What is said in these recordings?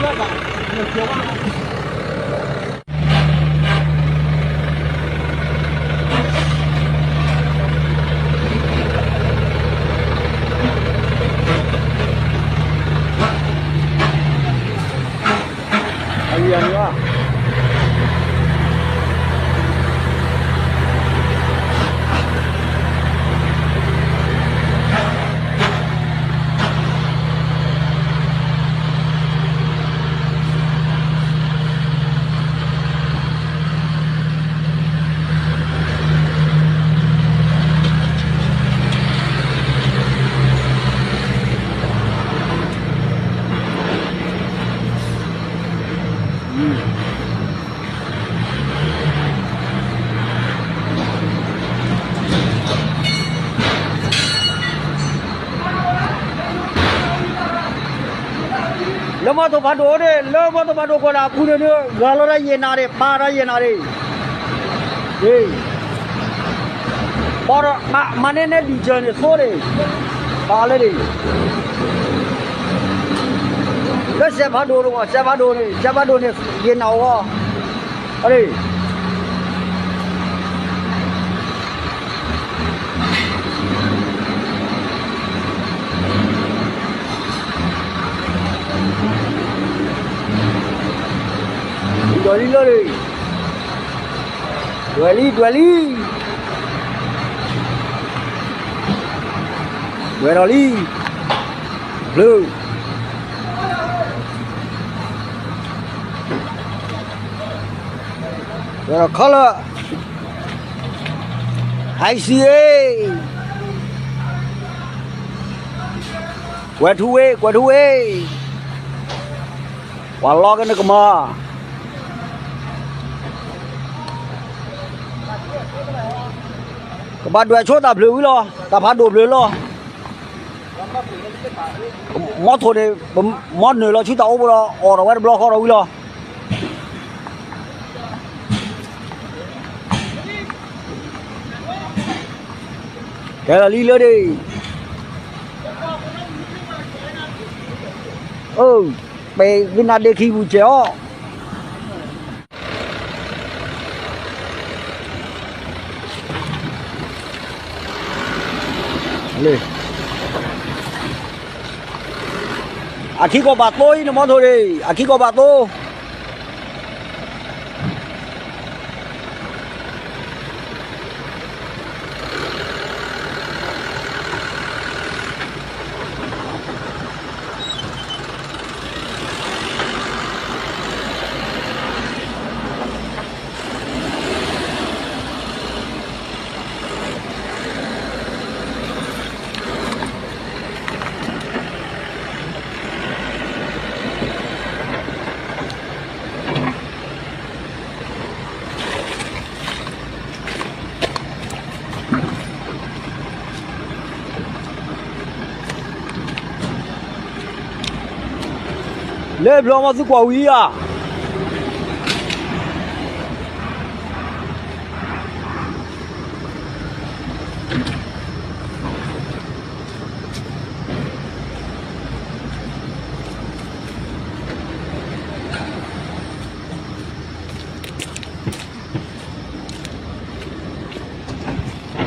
လၢမီၢ်သိၣ်ဖးဒိၣ်န့ၣ် လၢမီၢ်သိၣ်ဖးဒိၣ်ကွၢ်ဒၣ်အပူၤန့ၣ် ဂၤလီၤတၢ်ယဲၢ်နၤန့ၣ် ပာ်တၢ်ယဲၢ်နၤန့ၣ်, ပီၢ်ဒီး မၤန့ၢ်နဲဒံၣ်စၢၤန့ၣ် သိန့ၣ်, ပာ်လၢန့ၣ်, လၢစဲးဖးဒိၣ်န့ၣ် စဲးဖးဒိၣ်န့ၣ် စဲးဖးဒိၣ်န့ၣ် ယဲၢ်နၤအီၤ, အန့ၣ် ဒွဲၣ်လံလၢန့ၣ်, ဒွဲၣ်လံ ဒွဲၣ်လံ, ဒွဲၣ်ဒီးလံ, ဘျုး, ဒွဲၣ်ဒီးခီလၢ I C A, ကွဲးထူဝ့ ကွဲးထူဝ့, ပှၤလီကနၣ်ကမၤ, ကဘၣ်ဒွဲၣ်ဆိတၢ်ဘျုးဝံၤလီၤ တၢ်ဖးဒိၣ်ဘျုးလီၤ, မီထိၣ်န့ၣ် မီနုာ်လီၤဆူတၢ်အိၣ်ဘိဒီး အီၣ်ထီၣ်ဝဲတဘျီဃီဒီးဝံၤလီၤ. ကဲလီၤလံလၢဒ့ၣ်, အၢ, ပဲၤသ့ၣ်နၤဒ့ၣ်ခံပူၤစဲးအီၤ, အခံကီၢ်ဘၣ်သိအံၤ နမီထိၣ်ဒ့ၣ် အခံကီၢ်ဘၣ်သိ လၢဘျီမီၤသုကွၢ်ဝံၤဧါ.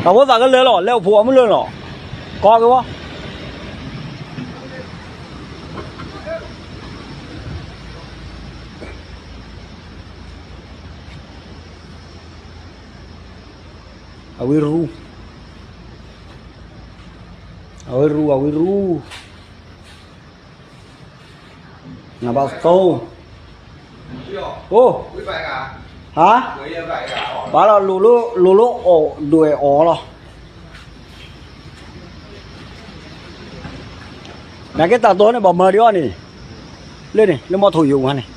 တၢ်ဖိသၣ်ကလဲၤလီၤ လဲၤအိၣ်ဖှိၣ်အမုၢ်လၢာ်လီၤ. ကီက့ၤဝဲ အဝံရူ, အဝံရူ, အဝံရူ, နဘၣ်သိ, အိ, ဟါ, ဘၣ်လီၤ လိၤလိၤအီၣ်ဒွဲၣ်အီၣ်လီၤ. နကဲတၢ်တီန့ၣ် ဘၣ်မၤဒံးအီၤန့ၣ်, လၢန့ၣ် လၢမီထိၣ်ယိာ်ဝါန့ၣ်,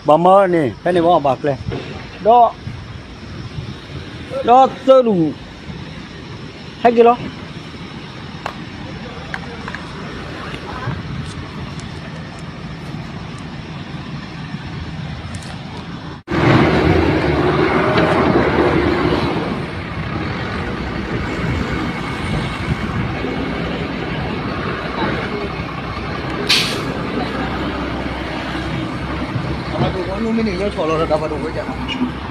ဘၣ်မၤန့ၣ် ဖဲန့ၣ်ဘၣ်ဘၣ်ကျဲ, ဒီး, ဒီးသၢလူၢ်, ဟဲက့ၤလီၤ. မ့ၢ်န့ၣ် ညီဆီၣ်လီၤဒီးတၢ်ဖးဒိၣ်ဝဲဒၣ် မၤဒီး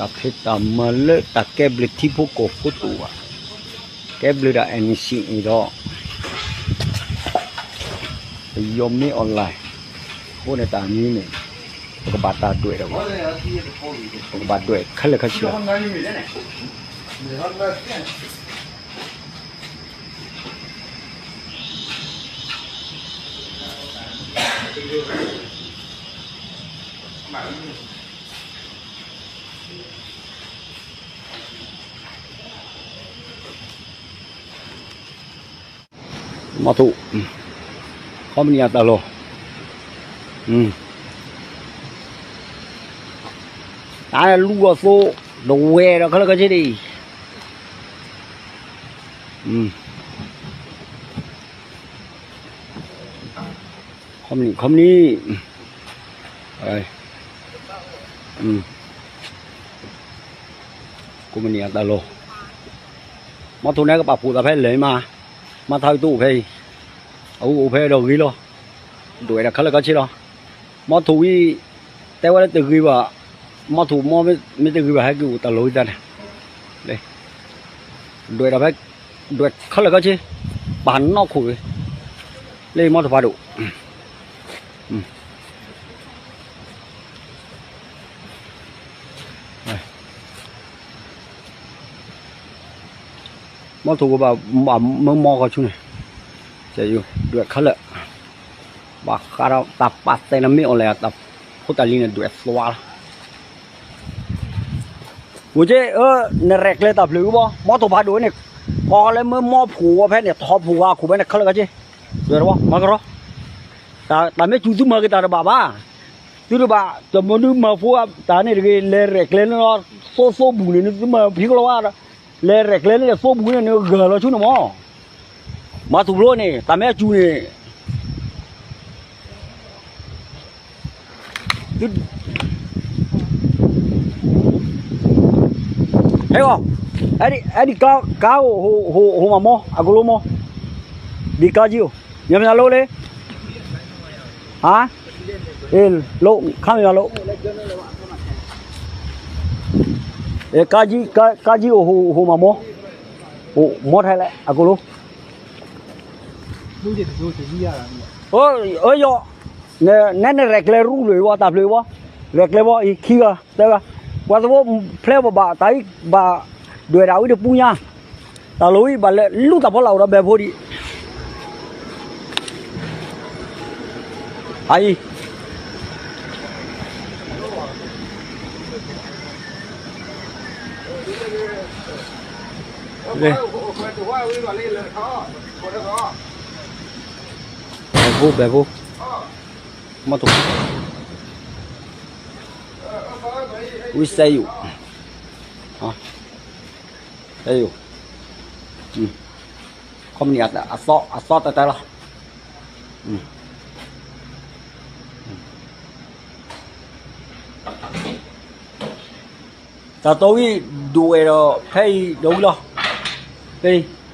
တၢ်ဖံးတၢ်မၤလၢတၢ်ကဲဘျုးထံဖိကီၢ်ဖိတအိၣ်ဘၣ်, ကဲဘျုးဒၣ် NCA ဒီး ပယီၤမ့ၢ် online အဃိန့ၣ် တၢ်မံၤန့ၣ် ပကဘၣ်တၢ်ဒွဲၣ်ဒီး ပကဘၣ်ဒွဲၣ်ခဲလၢာ်ခဲဆ့လီၤ. မီထိၣ် ခီပနံၣ်အတၢ်လီၢ်, တၢ်လူၤအီၤသိ တဝဲၢ်ဒီးခဲလၢာ်ခဲဆ့ဒ်အံၤ, ခီပနံၣ် ခီပနံၣ် ကိးမုၢ်နံၤအတၢ်လီၢ်, မီထိၣ်န့ၣ်ကပာ်ဖှိၣ်သးဖဲလဲၣ်မး, မၤထါဝံၤတအိၣ်ဖဲအံၤ, အဝဲအိၣ်ဖဲဒီးဂ့ၤလီၤ, ဒွဲၣ်ဒီးခဲလၢာ်ခဲဆ့လီၤ, မီထိၣ်ဝံၤ တဲဝဲလၢတဂ့ၤဘၣ်, မီထိၣ်မီမ့ၢ်တဂ့ၤဘၣ် ဟဲက့ၤအိၣ်တၢ်လီၢ်ဝံၤတၢ်န့ၣ်, ဒွဲၣ်ဒီးဖဲ ဒွဲၣ်ခဲလၢာ်ခဲဆ့, ပာ်နီၣ်ခိၣ်ဝဲ, လၢမီထိၣ်ဖးဒိၣ် မီထိၣ်ကဘၣ်မၢမီဃီဆူန့ၣ်, ဒွဲၣ်ခဲလၢာ်, ဘၣ်ဃးဒီးတၢ်ပာ်သဲးန့ၣ်မ့ၢ်အီၤလဲၣ် တၢ်ဖိတၢ်လံၤန့ၣ်ဒွဲၣ်သွါလီၤ, ဝူက့ နရဲၣ်ကျဲၤတၢ်ဖျၢၣ်ဝံၤဘီ မီထိၣ်ဖးဒိၣ်ဝဲန့ၣ်, ကိးလၢမၢမီဖှိၣ်ဝဲဖဲန့ၣ် ထီၣ်ဖှိၣ်ဂၤခိၣ်ဖဲန့ၣ် ခဲလၢာ်ခဲဆ့, ဒွဲၣ်တဝီ မၤကရီ တၢ်မ့ၢ်စူၤသုမၤက့ၤတၢ်တဘၣ်ဘၣ်, သုတဘၣ် တမနုၤမၤဖိတၢ်န့ၣ်တဂ့ၤ လဲၤရဲၣ်ကျဲၤန့ၣ်လီၤ, သိသိဘူးန့ၣ် နသုမၤဖံးကလီၤဝါ, လဲၤရဲၣ်ကျဲၤန့ၣ် သိဘူးန့ၣ် နဂၢၢ်လီၤဆူန့ၣ်မီၢ်, မၤထူၣ်ဖျိန့ၣ် တၢ်မ့ၢ်အစူၤန့ၣ် ဟဲဂီၤ, အဲဒံးကါအိၣ်ဟိၣ်မီၢ် အကလိမီၢ်, ဒံးကါကံအိၣ်, ညါမညါလိလ့, ဟါ, လိခါမညါလိ, ကါကံအိၣ်ဟိၣ်မီၢ်မီၢ်, အိၣ်မီၢ်ထဲလဲၣ် အကလိ အၢယီၤ, နဲနရဲၣ်ကျဲၤရူၢ်ဖျၢၣ်ဝဲ တၢ်ဖျၢၣ်ဝဲ, ရဲၣ်ကျဲၤဘီအံၤခံဂၤသၢဂၤ, ပှၤသဝီဖျဲးဘၣ်ဘၣ် တၢ်အံၤဘၣ်ဒွဲၣ်ဒၣ်ဝံၤတပူၤညါ, တၢ်လီၢ်ဝံၤဘၣ်လဲၤလူၤတၢ်ဖီလာ်အိၣ်ဒီးဘဲဖိဒံး, အအံၤ ဘဲဖိ ဘဲဖိ, မီထိၣ်, ဝံစဲယိာ်, စဲယိာ်, ခီပနံၣ်အသီ အသီတၢ်တၢ်လီၤ. တၢ်တီဝံၤဒိၣ်ဝဲဒီး ဖဲအံၤဒီးဝံၤလီၤ. ဖဲအံၤ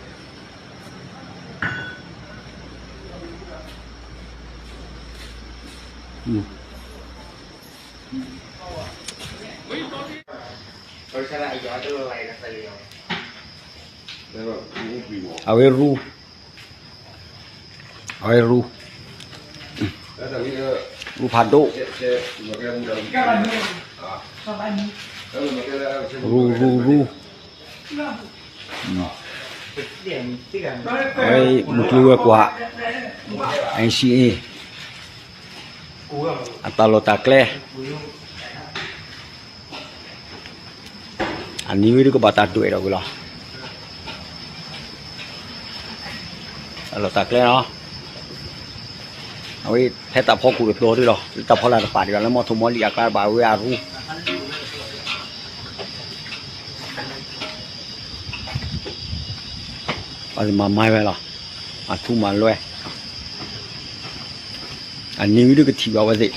အဝဲရူ အဝဲရူ ရူဖးဒိၣ် ရူ ရူ ရူ အဝဲမုၢ်ကျိၤဝဲၤကွာ် NCA အတၢ်လီၢ်တၢ်ကျဲ အနံၤဝံၤဒုးကဘၣ်တၢ်ဒွဲၣ်ဒီးဝံၤလီၤ. တၢ်လီၢ်တၢ်ကျဲနီၤ အဝဲထဲတၢ်ဖီခိၣ်တတီၤဒုလီၤ လၢတၢ်ဖီလာ်တပာ်ဒံးဘၣ် လၢမီထိၣ်မီလံၤအကျါတဘၣ် အဝဲအရူ အမၤမၤဝဲလီၤ, အထူမၤလွဲ, အနံၤဝံၤဒုကထံၣ်ဘၣ်ဝဲသ့ၣ်.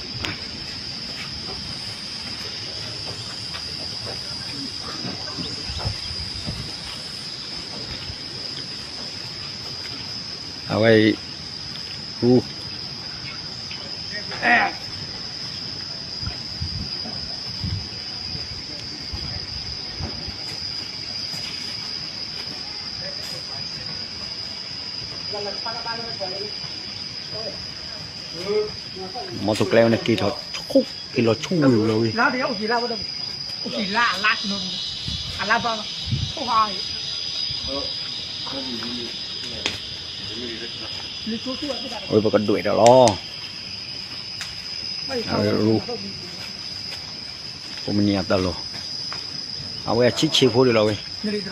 အဝဲအံၤ, ဟူ, မီထိၣ်ကျဲဝဲန့ၣ် က့ၤထီၣ်, က့ၤလီၤဆူဝ့ၢ်လီၤဝဲ. အဝဲပကဒွဲၣ်ဒီးလီၤ, အဝဲရူ, ဖိမနံၤအတၢ်လီၤ, အဝဲအဆံးဆံးဖိဒံးလီၤဝဲ. ပှၤအီၣ်လီၤ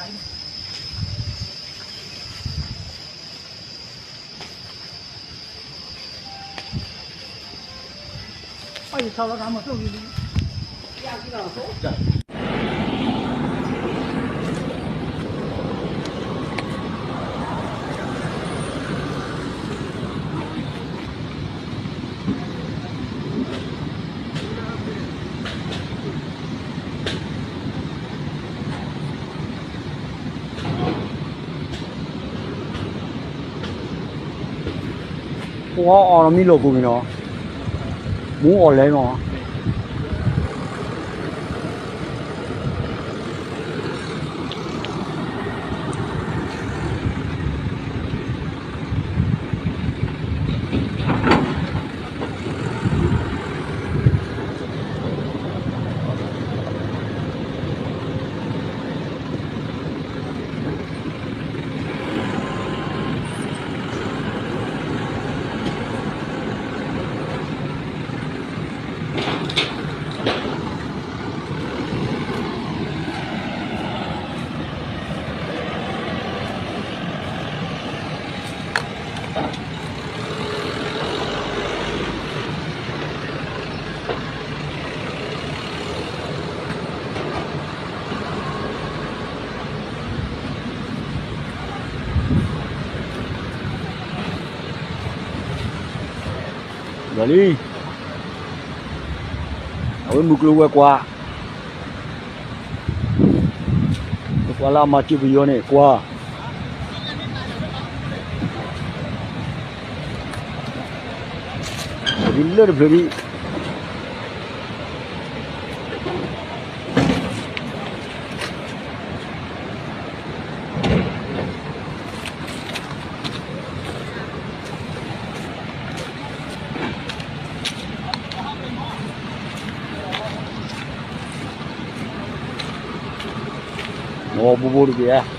မံလီၢ်ပူၤမံၤနီၤ, မူအီၣ်လဲၣ်နီၤ. လီၤလံ, အဝဲမုၢ်ကျိၤဝဲၤကွာ်, ဝဲၤကွာ်လၢအမၤစၢၤပယီၤန့ၣ်ကွာ်, ဒ်လၢတဖျၢၣ်ဒံး. နဝီဘိဘိတက့ၢ်ဧါ.